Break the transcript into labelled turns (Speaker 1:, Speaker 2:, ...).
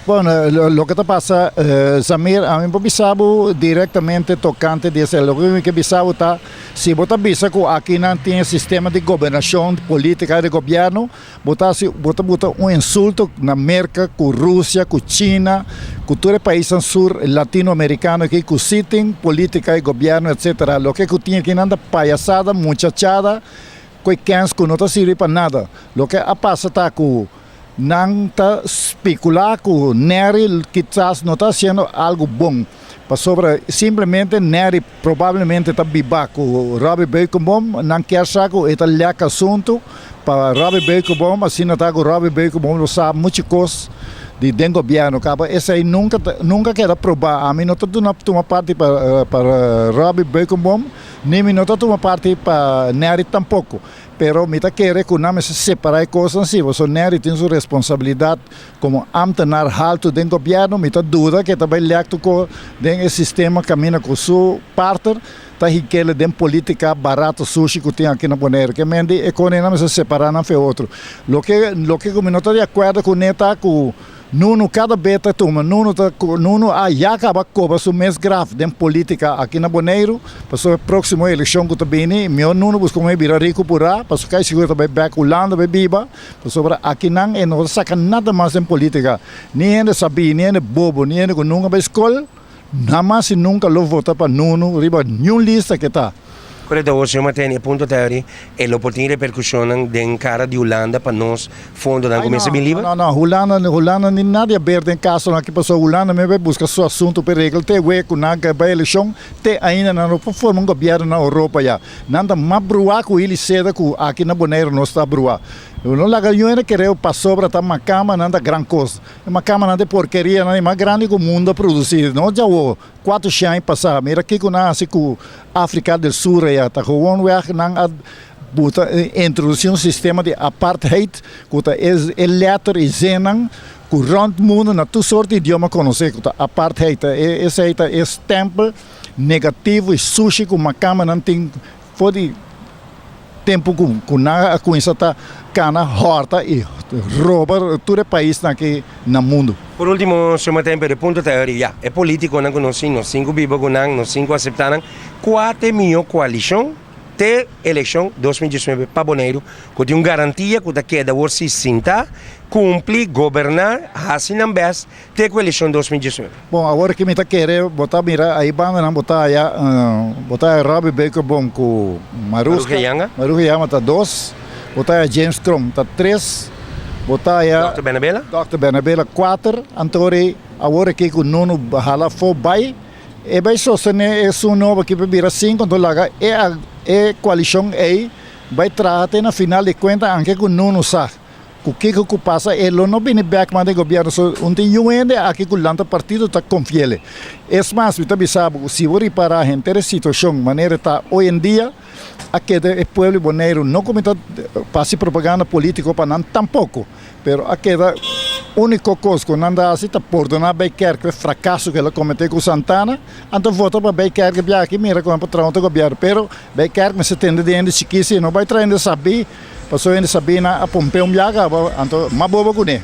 Speaker 1: Bueno, loke ta pasa, Samir, ami por bisa bo directamente tocante di esei. Loke mi ke bisa bo ta, si bo ta bisa cu akinan tin e sistema di gobernacion, politica di gobierno, bo ta haci, bo ta buta un insulto na Merca cu Rusia, cu China, cu tur e paisnan sur latinoamericano aki cu si tin politica di gobierno, etcetera. Loke cu tin akinan ta payasada, muchachada, cu e kens cu no ta sirbi pa nada. Loke a pasa ta cu nan ta speculá cu Nery kizas no ta haciendo algo bon, pasobra simplemente Nery probablemente ta biba cu Robbie Beukenboom, nan kier sa cu e ta lek asunto pa Robbie Beukenboom, asina ta cu Robbie Beukenboom lo sa mucho cos di den gobierno, caba esey nunca nunca keda proba. Ami no ta duna tuma parti pa pa Robbie Beukenboom, ni mi no ta tuma parti pa Nery tampoco. Pero mi ta kere ku nan mester separá e kosnan si, pasobra Nery tin su responsabilidat komo ámtenar haltu den gobièrnu. Mi ta duda ku e ta bai lèk tur kos den e sistema kaminda ku su partner ta hikele den polítika barato sushi ku tin aki na Boneiru. Ke men di e kos nan mester separá nan fe otro. Loke loke ku mi no ta di akuerdo kuné ta ku Nunu kada be ta tuma. Nunu ta Nunu a ya kaba koba su mes graf den politica aki na Boneiru, pasobra e proximo eleccion ku ta bini mihor Nunu buska un e bira riku purá, pasobra kai sigur e ta bai bek Hulanda bai biba, pasobra akinan e no ta saka nada mas den politica. Ni hende sabí, ni hende bobo, ni hende ku nunka bai skol. Hamas y nunca lo vota pa Nunu riba niun lista ke ta.
Speaker 2: Korekto awor señor Martijn, e punto ta eri e lo por tin repercusionnan den cara di Hulanda pa nos fondonan
Speaker 1: Ay
Speaker 2: cuminsa
Speaker 1: no,
Speaker 2: bin liber?
Speaker 1: no, no, Hulanda, Hulanda ni nada di haber den casonan aki pasobra Hulanda mes bay busca su asunto pa e regla te awe cu nan a bay eleccion te ainda nan no por forma un gobierno na Europa ya. Nan ta mas bruá cu hili seda cu aki na Bonaire nos ta bruá. No laga niun hende kereo pasobra ta macamba nan ta gran cos. E makamanan di porkerianan e mas grandi ku mundu a produsí. No djawo 400 aña pasá. Mira kiko nan a hasi ku Afrika del Sur aya. Ta gewonweg nan a buta introdusí un sistema di apartheid ku ta e lèter i zennan ku rònt mundu na tur sort di idioma konosé ku ta apartheid. Esei ta e stèmpel negativo i sushi ku makamanan tin for di tempu ku nan a kuminsá ta kana hòrta i roba tur e paisnan aki na mundu.
Speaker 2: Por ultimo, señor Martijn, pero e punto ta eri, ya, e politiconan cu nos tin, nos tin cu biba cu nan, nos tin cu acepta nan. Cua ta e miho coalicion te eleccion 2019 pa Boneiru cu tin un garantia cu ta keda awor si sinta, cumpli, goberna, haci nan best Te ku elekshon 2019.
Speaker 1: Bon, awor ki mi ta kere bo ta mira ayi bandanan bo ta haya bo ta haya Robbie Beukeboom ku Maruska.
Speaker 2: Maruska Janga.
Speaker 1: Maruska Janga ta dos. Bo ta haya James Kroon ta tres. Bo ta haya.
Speaker 2: Dòkter Bernabela.
Speaker 1: Dòkter Bernabela kuater. Anto awor aki ku Nuno hala afó bai e bai sostené esun nobo aki pa bira sinku anto laga e e koalishon ei bai traha te na final di kuenta anke ku Nuno sa. Ku kiko ku pasa e lo no bini bek mas den gobierno so un tin yu hende aki ku lanta partido ta konfiele. Es mas mi ta bisa bo ku si bo ripara henter e situashon manera e ta oy en dia a keda e pueblo di Boneiru no ku mi ta hasi propaganda politiko pa nan tampoko pero a keda uniko kos ku nan ta hasi ta pordona Bijkerk e frakaso ku el a komete ku Santana anto vota pa Bijkerk bia aki mira ku nan por traha otro gobierno pero Bijkerk mester tende di hende chikisi e no bai traha hende sabi. Pasobra hende sabí nan a pomp'é un biaha kaba, anto mas bobo kuné.